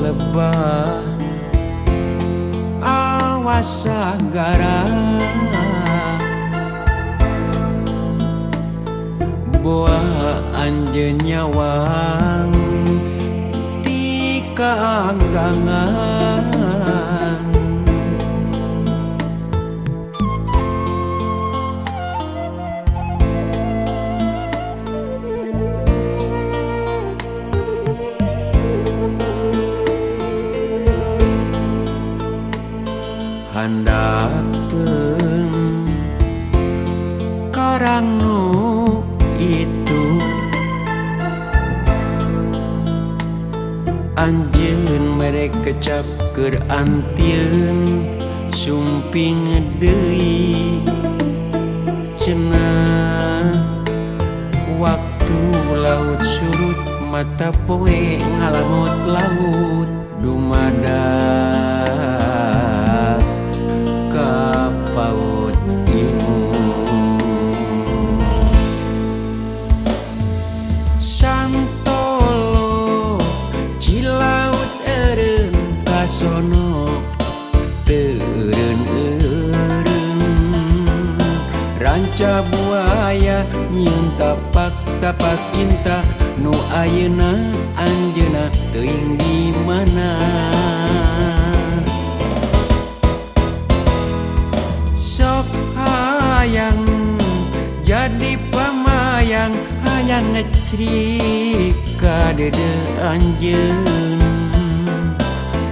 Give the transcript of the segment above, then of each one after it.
lebah awas sagara boa anjeun nyawang ti kaanggangan. Handapeun karang nu itu anjeun mere kecap keur antieun sumping deui cenah waktu laut surut mata poe ngalamut laut dumadak ka paut imu. Santolo cilaut eureun kasono teu eureun-eureun ranca buaya nyieun tapak-tapak cinta nu ayeuna anjeunna teuing di mana. Sok hayang jadi pamayang hayang ngecrik ka dede anjeun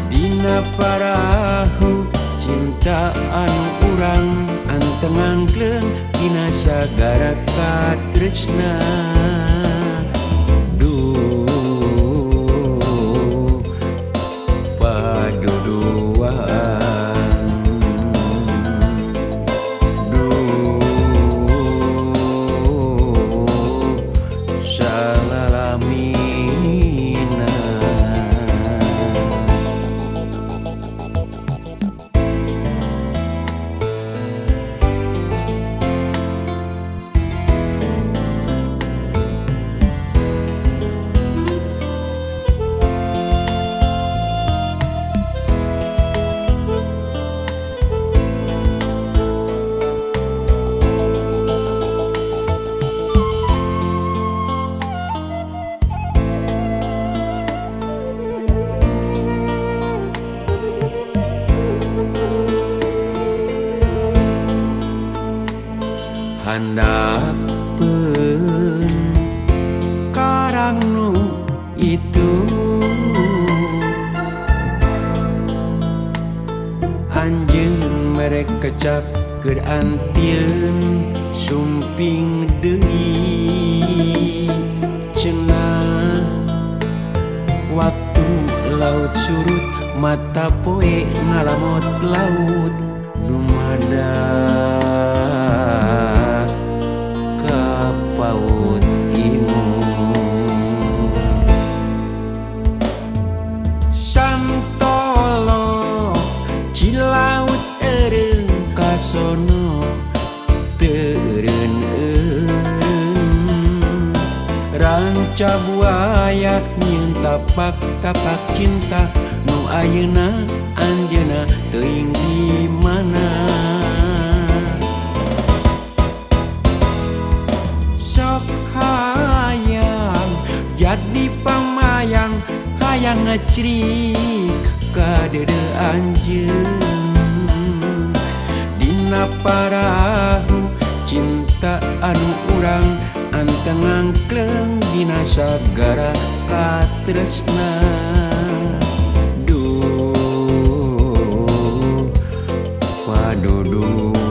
dina parahu cinta anu urang anteng angkleng dina sagara katresna. Duh paduduaan salalamina. Handapeun karang nu itu anjeun mere kecap keur antieun sumping deui cenah waktu laut surut mata poe ngalamut laut dumadak ka paut imu. Santolo cilaut eureun kasono teu eureun-eureun ranca buaya nyieun tapak-tapak cinta nu ayeuna anjeunna teuing di mana. Sok hayang jadi pamayang hayang ngecrik ka dede anjeun dina parahu cinta anu urang anteng angkleng dina sagara katresna. Duh paduduaan.